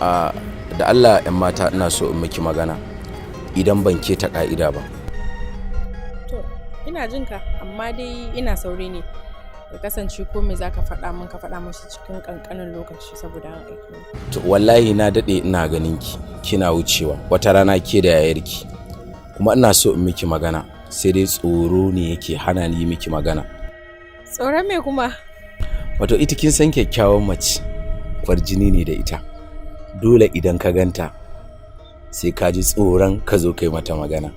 A da Allah 'yan mata, ina so in miki magana idan ban keta ka'ida ba. To, ina jin ka, amma dai ina sauri ne. Ya kasance ko me zaka faɗa min, ka faɗa min shi cikin ƙanƙanin lokaci saboda an aiki ni. To, wallahi na daɗe ina ganin ki kina wucewa wata rana ke da yayarki, kuma ina so in miki magana, sai dai tsoro ne yake hana ni miki magana. Tsoron me kuma? Wato ita kin san kyakkyawan mace kwarjini ne da ita, dole idan ka ganta sai ka ji tsoron ka zo kai mata magana.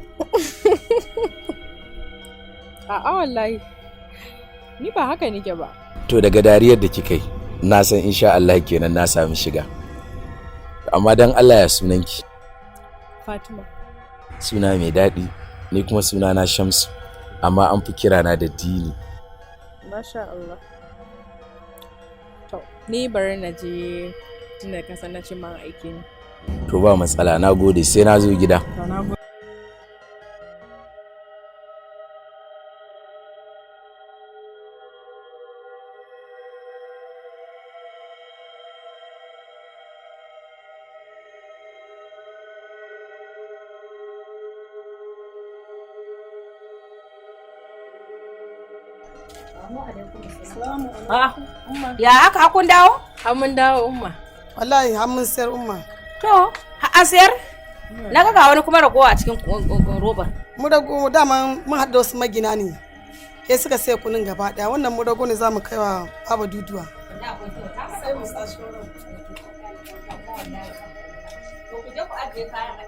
A'a wallahi. Ni ba haka nike ba. To, daga dariyar da kika yi na san insha Allah kenan na sami shiga. Amma dan Allah, ya sunanki? Fatima. Suna mai daɗi. Ni kuma suna na Shamsu, amma an fi kirana da Dini. Masha Allah. To, ni bari na je tunda ka san na ce man aiki ne. To, ba matsala, na gode, sai na zo gida. To, na gode. Ya haka kun dawo? Har mun dawo, Umma. Wallahi har mun sayar, Umma. To, an sayar? Na ga wani kuma ragowa a cikin robar. Mu rago dama mun haɗa wasu magina ne. Sai suka sai kunun gaba ɗaya. Wannan mu rago ne za mu kai wa Baba Duduwa. Sai mu sa shi wurin. To, ku je ku ajiye kayan a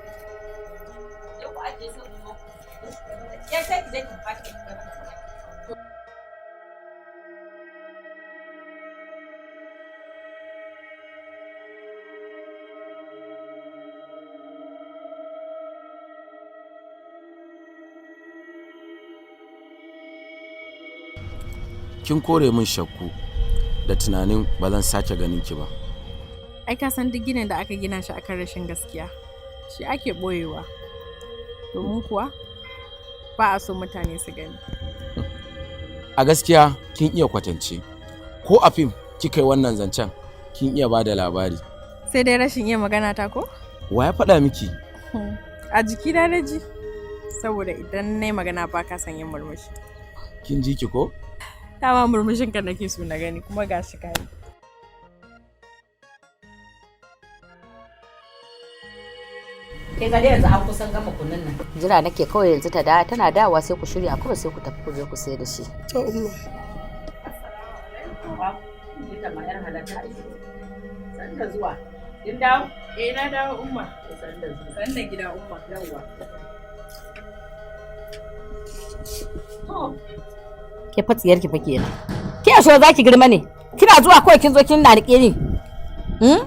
je ku ajiye, sai ku zo. Ya sai ki je ki fashe. Kin kore min shakku da tunanin ba zan sake ganin ki ba. Ai ka san duk ginin da aka gina shi akan rashin gaskiya, shi ake ɓoyewa. Domin kuwa ba a so mutane su gani. A gaskiya kin iya kwatance, ko a fim kika yi wannan zancen kin iya ba da labari. Sai dai rashin iya magana ta ko? Wa ya faɗa miki? A jikina na ji. Saboda idan na yi magana ba ka son yin murmushi. Kin ji ki ko? Dama murmushin ka nake so na gani, kuma gashi ka yi. Kin ga dai yanzu an kusan gama kunun nan. Jira nake kawai yanzu ta da tana dawowa, sai ku shirya kawai, sai ku tafi ku je ku sayar da shi. To, Umma. Ita ma yar halatta ai. San da zuwa. Kin dawo? Eh, na dawo, Umma. San da zuwa. San da gida, Umma. Yawwa. To. Ke fatsiyar ki fa kenan. Ke so za ki girma ne? Kina zuwa kawai kin zo kin na rike ni. Hmm?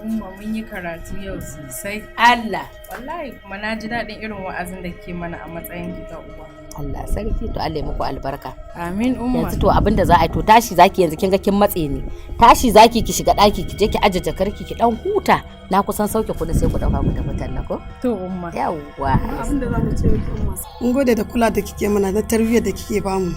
Umma, mun yi karatu yau sosai. Allah. Wallahi kuma na ji daɗin irin wa'azin da ke mana a matsayin ki ta uwa. Allah sarki, to Allah ya muku albarka. Amin, Umma. Yanzu to abinda za a yi, to tashi zaki yanzu, kin ga kin matse ni. Tashi zaki ki shiga ɗaki, ki je ki aje jakarki, ki dan huta. Na kusan sauke kuɗin, sai ku ɗauka ku tafi talla ko? To, Umma. Yawwa. Abin da za mu ce miki, Umma. Mun gode da kula da kike mana da tarbiyyar da kike bamu.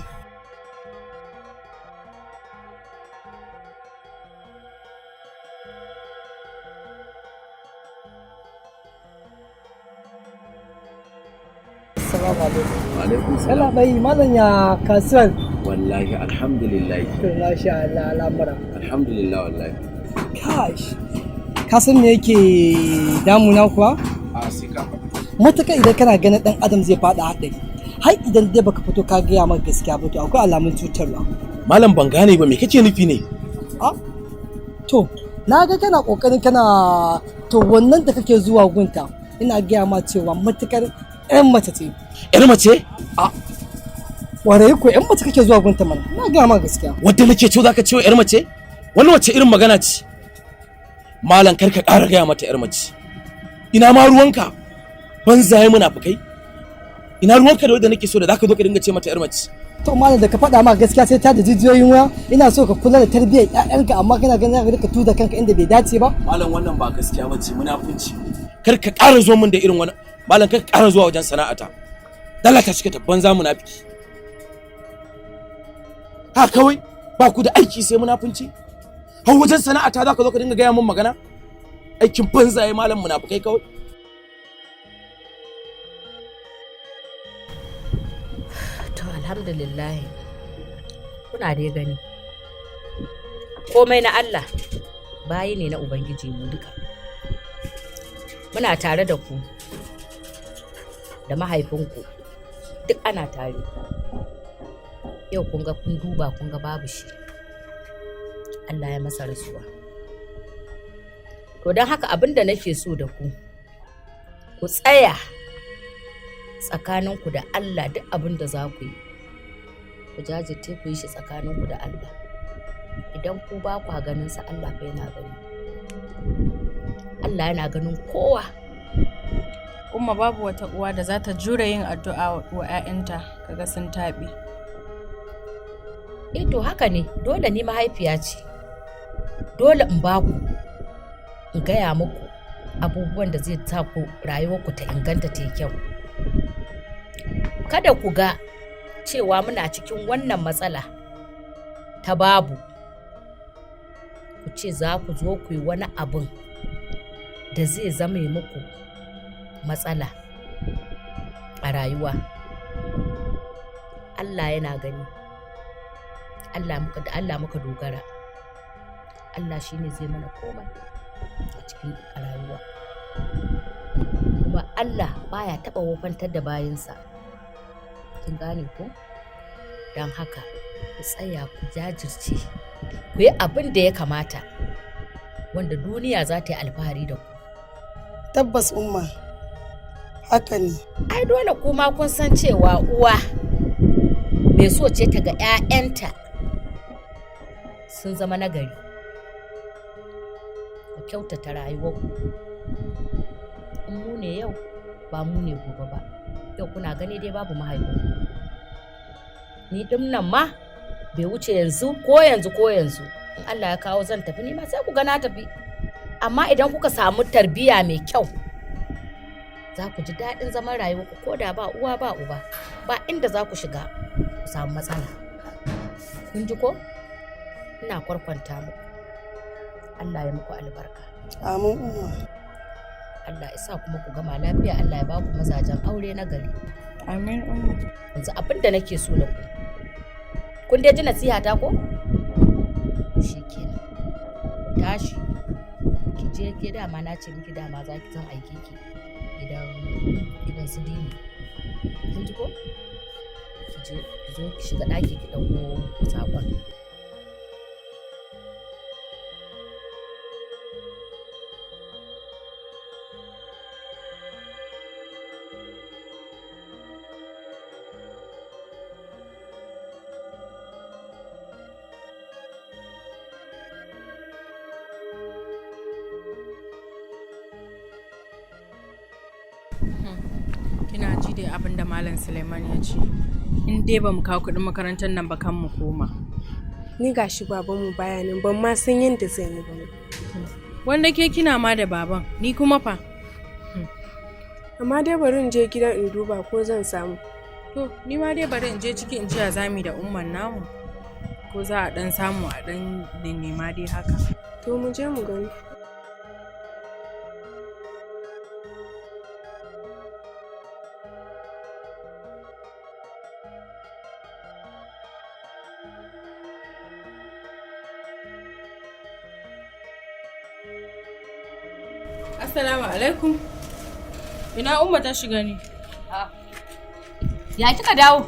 Assalamu alaikum. Alaikum. Yalla bai, malam, ya kasuwar? Wallahi alhamdulillah. To, masha Allah, al'amura. Alhamdulillah wallahi. Kash. Ka san me yake damuna kuwa? A sai ka faɗa. Matuƙa idan kana ganin ɗan adam zai faɗa haɗari, har idan dai baka fito ka gaya maka gaskiya ba, to akwai alamun cutarwa. Malam, ban gane ba, me kake nufi ne? A? To, na ga kana ƙoƙarin kana, to wannan da kake zuwa gunta, ina gaya ma cewa matuƙar 'yan mace ce. Yar mace? A warai ko 'yan mace kake zuwa gunta mana, ina gaya ma gaskiya. Wadda nake ce zaka ce wa yar mace? Wannan wace irin magana ce? Malam, kar ka ƙara gaya mata yar mace. Ina ma ruwanka? Banzaye munafukai. Ina ruwanka da wadda nake so da zaka zo ka dinga ce mata yar mace? To malam, da ka faɗa ma gaskiya sai ta da jijiyoyin wuya. Ina so ka kula da tarbiyyar ƴaƴanka, amma kana ganin zaka rika tuda kanka inda bai dace ba. Malam, wannan ba gaskiya bace, munafunci. Kar ka ƙara zo min da irin wannan. Malam, kar ka ƙara zuwa wajen sana'ata. Dala ta cika ta banza, munafiki. Ha kawai ba ku da aiki sai munafunci? Har wajen sana'ata za ka zo ka dinga gaya min magana? Aikin banzaye malam, munafukai kawai. To, alhamdulillah. Kuna dai gani. Komai na Allah, bayi ne na Ubangiji mu duka. Muna tare da ku da mahaifinku, duk ana tare. Yau kun ga, kun duba kun ga babu shi. Allah ya masa rasuwa. To, don haka abin da nake so da ku, ku tsaya tsakaninku da Allah. Duk abin da za ku yi, ku jajirce ku yi shi tsakaninku da Allah. Idan ku ba kwa ganin sa, Allah fa yana gani. Allah yana ganin kowa. Umma, babu wata uwa da za ta jure yin addu'a wa 'ya'yanta kaga sun taɓe. Eh, to haka ne. Dole, ni mahaifiya ce, dole in ba ku, in gaya muku abubuwan da zai sa ku rayuwarku ta inganta, ta yi kyau. Kada ku ga cewa muna cikin wannan matsala ta babu, ku ce za ku zo ku yi wani abin da zai zame muku matsala a rayuwa. Allah yana gani. Allah muka da Allah muka dogara. Allah shine zai mana komai a cikin rayuwa, kuma Allah baya taɓa wofantar da bayinsa. Kin gane ko? Don haka ku tsaya, ku jajirce, ku yi abin da ya kamata wanda duniya za ta yi alfahari da ku. Tabbas Umma, haka ne. Ai dole, kuma kun san cewa uwa mai so ce ta ga 'ya'yanta sun zama nagari. Ku kyautata rayuwarku. In mu ne yau, ba mu ne gobe ba. Yau kuna gani dai babu mahaifinku. Ni ɗin nan ma bai wuce yanzu ko yanzu ko yanzu in Allah ya kawo zan tafi, ni ma sai ku ga na tafi. Amma idan kuka samu tarbiyya mai kyau, za ku ji daɗin zaman rayuwarku ko da ba uwa ba uba. Ba inda za ku shiga ku samu matsala. Kun ji ko? Ina kwarkwanta muku, Allah ya muku albarka. Amin, Umma. Allah ya sa kuma ku gama lafiya. Allah ya ba ku mazajen aure na gari. Amin, Umma. Yanzu abin da nake so da ku, kun dai ji nasiha ta ko? Shikenan, tashi ki je. Ke dama na ce miki, dama za ki zan aike ki gidan su Dini. Kin ji ko? Ki je, ki zo ki shiga ɗaki ki ɗauko saƙon. Kina ji dai abin da Malam Suleiman ya ce. In dai ba mu kawo kuɗin makarantar nan ba, kan mu koma. Ni gashi babanmu baya nan, ban ma san yadda zan yi ba. Wanda ke kina ma da baban, ni kuma fa. Amma dai bari in je gidan in duba ko zan samu. To, ni ma dai bari in je ciki in ji ya zami da umman namu. Ko za a ɗan samu a ɗan nema dai haka. To, mu je mu gani. Assalamu alaikum. Ina Umma ta shiga ne? Ya kika dawo?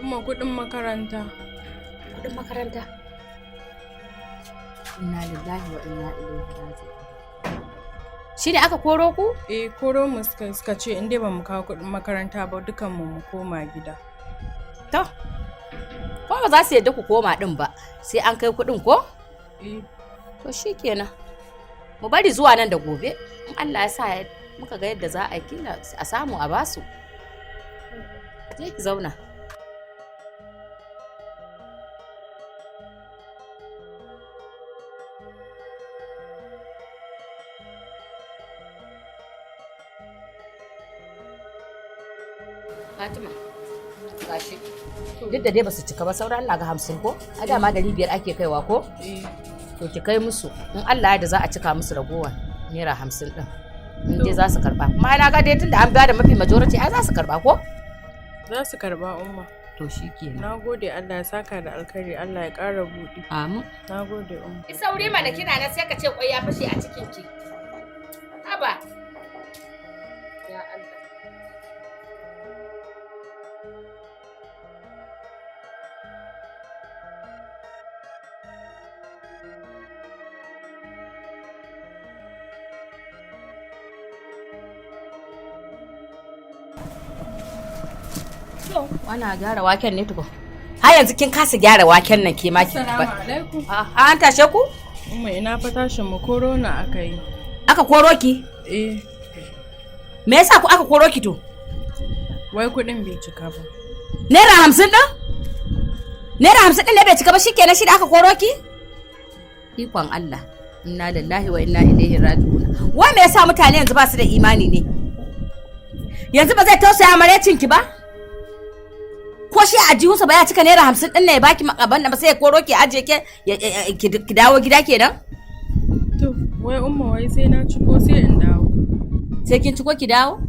Umma, kuɗin makaranta. Kuɗin makaranta? Inna lillahi wa inna ilaihi raji'un. Shi ne aka koro ku? Eh, koro mu suka ce in dai ba mu kawo kuɗin makaranta ba, dukan mu mu koma gida. To, ko ba za su yadda ku koma din ba sai an kai kuɗin ko? Eh. To shikenan. Mu bari zuwa nan da gobe, in Allah ya sa muka ga yadda za a kila a samu a basu. Je ki zauna. Fatima, gashi. Duk da dai basu cika ba, sauran ina ga 50 ko? A dama 500 ake kaiwa ko? Eh. To ki kai musu, in Allah ya da za a cika musu ragowar ₦50 din. In dai za su karba. Kuma na ga dai tunda an biya da mafi majority ai za su karba ko? Za su karba, Umma. To shikenan. Na gode, Allah ya saka da alkhairi, Allah ya ƙara buɗi. Amin. Na gode, Umma. Ki sauri mana, kina nan sai ka ce kwai ya fashe a cikin ki. Haba. Ya Allah. Wana gyara waken ne tukun. Har yanzu kin kasa gyara waken nan ke ma ki. Assalamu alaikum. A an tashe ku? Umma, ina fa tashin mu, korona aka yi. Aka koro ki? Eh. Me yasa ku aka koro ki to? Wai kuɗin bai cika ba. ₦50 ɗin? ₦50 ɗin ne bai cika ba shikenan shi da aka koro ki? Ikon Allah. Inna lillahi wa inna ilaihi raji'un. Wai me yasa mutane yanzu ba su da imani ne? Yanzu ba zai tausaya marecin ki ba? Ko shi a jihunsa ba ya cika ₦50 ɗin ne ya baki abin da ba, sai ya koro ki ajiye ke ki dawo gida kenan? To, wai Umma, wai sai na ciko sai in dawo. Sai kin ciko ki dawo?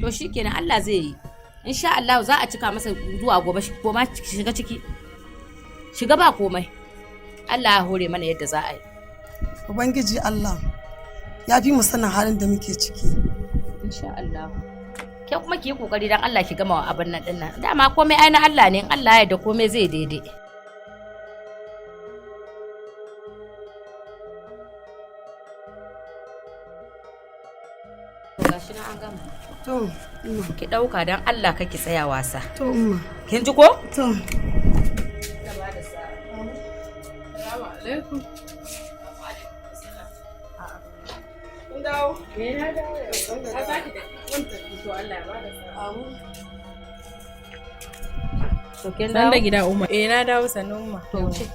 To shikenan, Allah zai yi. Insha Allah za a cika masa zuwa gobe, ko ma shiga ciki. Shiga, ba komai. Allah ya hore mana yadda za a yi. Ubangiji Allah ya fi mu sanin halin da muke ciki. Insha Allah. Ke kuma ki yi kokari dan Allah ki gama wa abin nan dinnan. Dama komai ai na Allah ne, in Allah ya yarda komai zai daidai. Gashi nan an gama. To, Umma. Ki dauka dan Allah kake tsaya wasa. To, Umma. Kin ji ko? To. Assalamu alaikum. Kun dawo? Eh, na dawo yau. Ka saki da to Allah ya bada sa'a. Amin. To kin San dawo? da gida, Umma. Eh, na dawo, sannu, Umma. To wuce.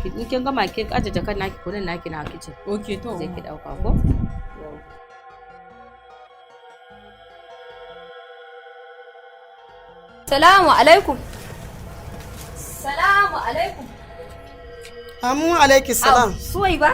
In kin gama kin aje jakan naki, kunin naki na kicin. Okay, to. Sai Umma. ki dauka ko? Salamu alaikum. Salamu alaikum. Amin alaiki salam. Suwai ba?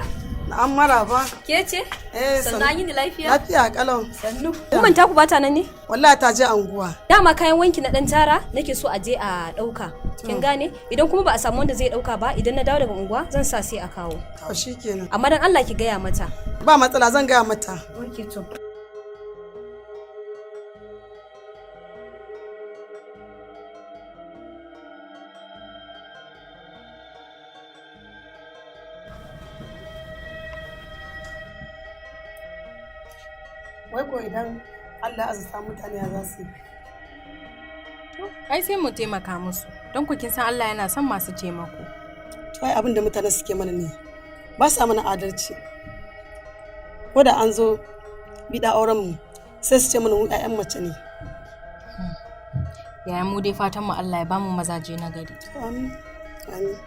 Na'am, maraba. Ke ce? Eh, Sannu, an yi ni lafiya? Lafiya kalau. Sannu. Umman taku bata nan ne? Wallahi ta je anguwa. Dama kayan wanki na dan tara nake so a je a dauka. Kin gane? Idan kuma ba a samu wanda zai dauka ba, idan na dawo daga unguwa zan sa sai a kawo. To shikenan. Amma dan Allah ki gaya mata. Ba matsala, zan gaya mata. Okay to. Wai ko idan Allah ya azurta mutane ya za su yi? To, ai sai mu taimaka musu. Don ku kin san Allah yana son masu taimako. To ai abin da mutane suke mana ne. Ba sa mana adalci. Ko da an zo biɗa auren mu sai su ce mana mu 'ya'yan mace ne. Yaya mu dai fatan mu Allah ya bamu mazaje na gari. Amin. Amin.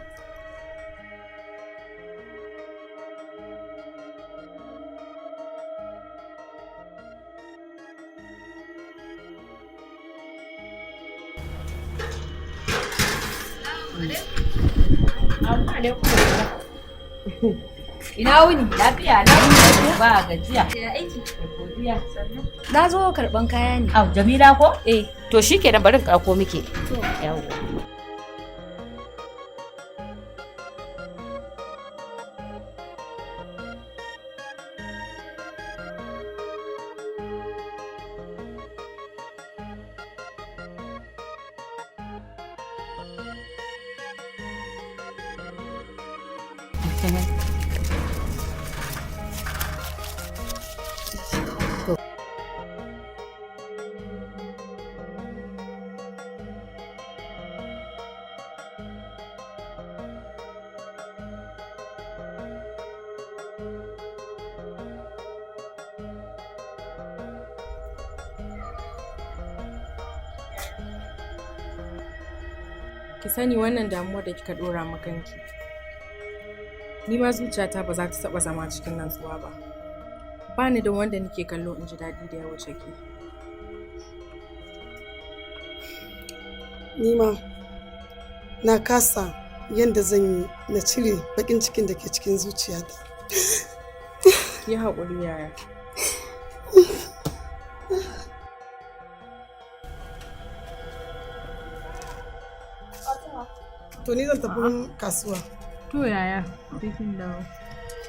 Ina wuni? Lafiya lafiya, ba gajiya. Ya aiki. Godiya. Na zo karban kaya ne. Au, Jamila ko? Eh. To shikenan, bari in karko miki. Yawwa. Ki sani wannan damuwar da kika dora ma kanki. Ni ma zuciyata ba za ta taba zama cikin natsuwa ba. Ba ni da wanda nake kallo in ji daɗi da ya wuce ki. Ni ma na kasa yadda zan yi na cire bakin cikin da ke cikin zuciyata. Ki haƙuri yaya. To ni zan tafi kasuwa. To yaya, sai kin dawo.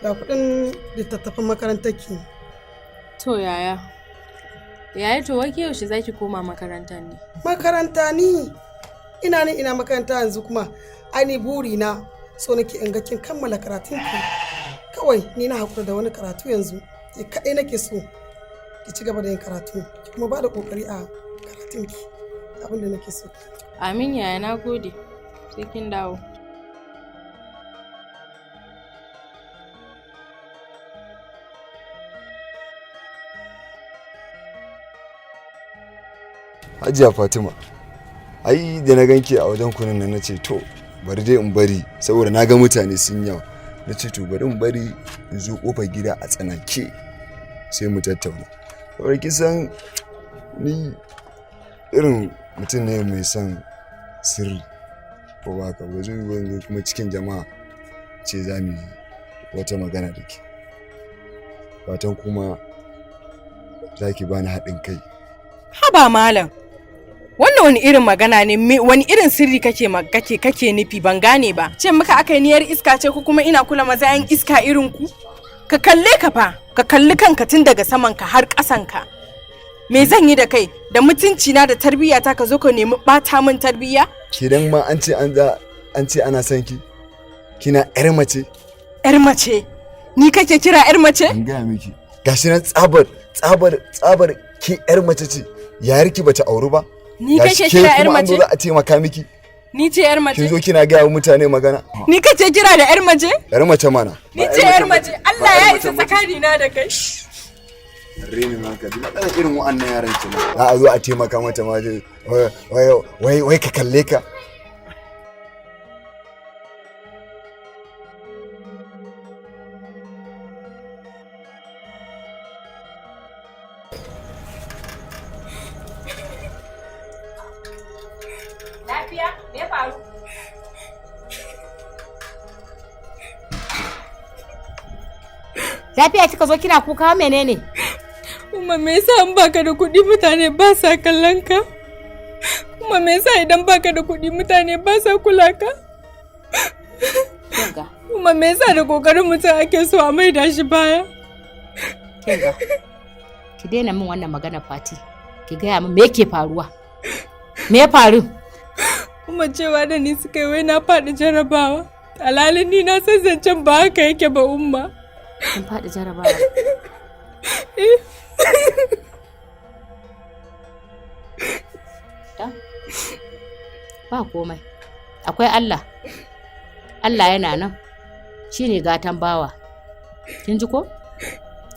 Ga kuɗin littattafan makarantar ki. To yaya. Yaya, to wai ke yaushe zaki koma makarantar ne? Makaranta ni? Ina nan ina makaranta yanzu kuma ai ni buri na so nake in ga kin kammala karatun ki. Kawai ni na hakura da wani karatu yanzu. Ke kaɗai nake so ki ci gaba da yin karatu ki kuma ba da ƙoƙari a karatun ki. Abin da nake so. Amin yaya, na gode. Sai kin dawo. Hajiya Fatima, ai da na ganki a wajen kunun nan nace to bari dai in bari saboda na ga mutane sun yawa. Nace to bari in bari in zo kofar gida a tsanake sai mu tattauna. Saboda kin san ni irin mutum ne mai son sirri ko ba haka ba, zai yi kuma cikin jama'a ce za mu yi wata magana da ke. Fatan kuma za ki bani haɗin kai. Haba malam, wannan wani irin magana ne, wani irin sirri kake kake kake nufi, ban gane ba. Ce maka aka yi niyar iska ce ko kuma ina kula maza yan iska irin ku? Ka kalle ka fa, ka kalli kanka tun daga saman ka har ƙasan ka. Me zan yi da kai da mutunci na da tarbiyyata, ka zo ka nemi bata min tarbiyya? Kidan ma an ce an za an ce ana son ki. Kina yar mace. Yar mace? Ni kake kira yar mace? An gaya miki. Gashi nan tsabar tsabar tsabar ki yar mace ce. Yarki bata auru ba. Ni kake kira yar mace? An zo za a taimaka miki. Ni ce yar mace? Kin zo kina gaya wa mutane magana. Ni kace kira da yar mace? Yar mace mana. Ni ce yar mace. Allah ya isa tsakanina da kai. Renin hankali matsalar irin wa'annan yaran kenan. Za a zo a taimaka mata ma wai wai wai ka kalle ka. Lafiya? Me ya faru? Lafiya kika zo kina kuka, menene? Umma, me yasa in baka da kuɗi mutane ba sa kallon ka? Umma, me yasa idan baka da kuɗi mutane ba sa kula ka? Kinga. Umma, me yasa da kokarin mutum ake so a maida shi baya? Kinga. Ki daina min wannan magana Fati. Ki gaya min me yake faruwa? Me ya faru? Umma, cewa da ni suka yi wai na faɗi jarabawa. Alhalin ni na san zancen ba haka yake ba, Umma. Kin faɗi jarabawa? Ba komai. Akwai Allah. Allah yana nan. Shi ne gatan bawa. Kin ji ko?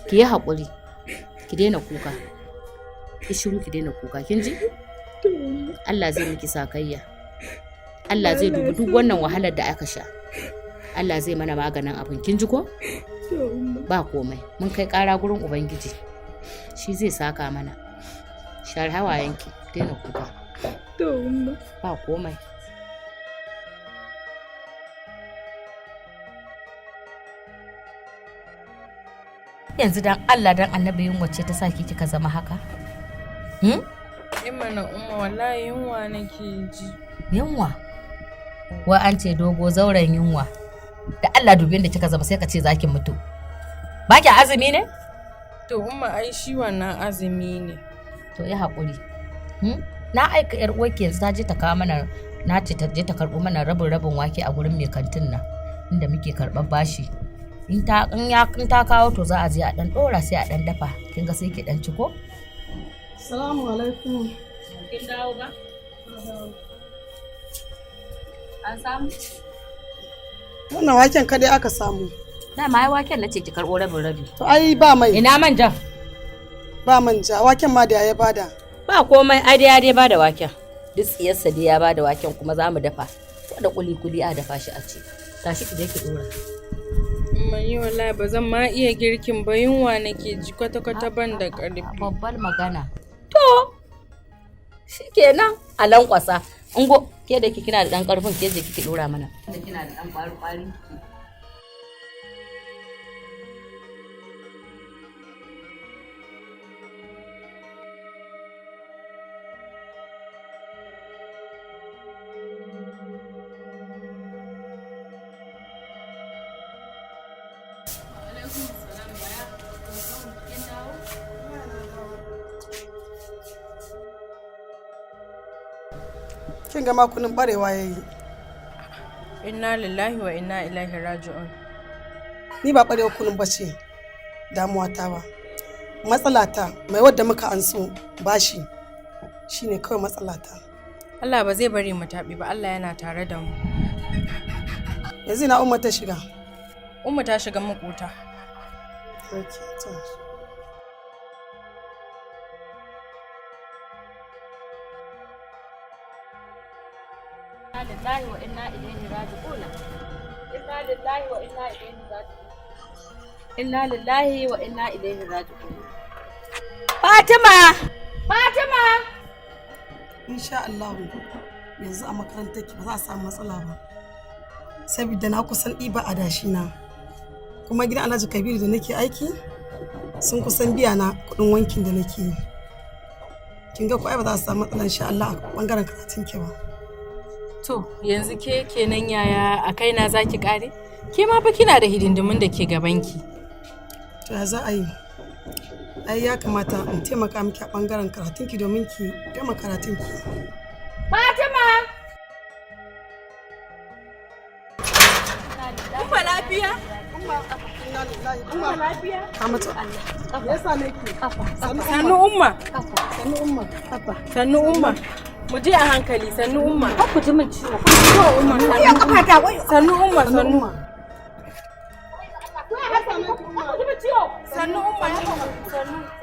Ki yi haƙuri. Ki daina kuka. Ki shiru ki daina kuka. Kin ji? Allah zai miki sakayya. Allah zai dubi duk wannan wahalar da aka sha. Allah zai mana maganin abin. Kin ji ko? Ba komai. Mun kai ƙara gurin Ubangiji. Shi zai saka mana. Share hawayenki, daina kuka. Ba komai. Yanzu dan Allah dan Annabi, yunwa ce ta saki kika zama haka? Hmm? Imana Umma, wallahi yunwa nake ji. Yunwa? Wai an ce dogo zauren yunwa. Da Allah dubin da kika zama sai ka ce zaki mutu. Ba ki azumi ne? To Umma, ai shi wannan azumi ne. To yi haƙuri. Hmm? Na aika yar uwarki yanzu ta je ta kawo mana, na ce ta je ta karɓo mana rabin rabin wake a gurin mai kantin nan inda muke karɓar bashi. In ta in ya in ta kawo, to za a je a dan ɗora sai a dan dafa. Kin ga sai ki dan ci ko? Salamu alaikum. Kin dawo ba? An samu? Wannan waken kadai aka samu. Dama ai waken nace ki karɓo rabin rabi. To ai ba mai. Ina manja? Ba manja, waken ma da ya bada. Ba komai, ai dai ya dai bada waken. Duk tsiyarsa dai ya bada waken, kuma za mu dafa. Ko da kuli kuli a dafa shi a ci. Tashi ki je ki dora. Umma, ni wallahi ba zan ma iya girkin ba, yunwa nake ji kwata kwata, ban da ƙarfi. Babbar magana. To, Shikenan a lankwasa. Ungo, ke da kina da dan karfin ke je kike dora mana. Da kina da dan kwari kwari. Kin ga makunin barewa yayi. Inna lillahi wa inna ilaihi raji'un. Ni ba barewa kunun bace damuwa ta ba. Matsala ta mai wadda muka anso bashi shine kawai matsala ta. Allah ba zai bari mu taɓi ba, Allah yana tare da mu. Yanzu ina Umma ta shiga? Umma ta shiga makota. Okay, to. Inna lillahi wa inna ilaihi raji'un. Inna lillahi wa inna ilaihi raji'un. Inna lillahi wa inna ilaihi raji'un. Fatima! Fatima! Insha Allah yanzu a makarantar ki ba za a samu matsala ba. Saboda na kusan ɗiba adashi na. Kuma gidan Alhaji Kabiru da nake aiki sun kusan biya na kuɗin wankin da nake yi. Kin ga ko ai ba za a samu matsala insha Allah a bangaren karatun ki ba. To, yanzu ke kenan yaya a kaina za ki kare? Ke ma fa kina da hidindimun da ke gabanki. To ya za a yi? Ai ya kamata in taimaka miki a bangaren karatunki domin ki gama karatunki. Fatima! Umma lafiya? Inna lillahi Umma lafiya? Amatu. Me yasa ne ki? Sannu Umma. Sannu Umma. Sannu Umma. Mu je a hankali, sannu Umma. Kar ku ji min ciwo. To Umma. Sannu Umma, sannu. Sannu Umma. Sannu.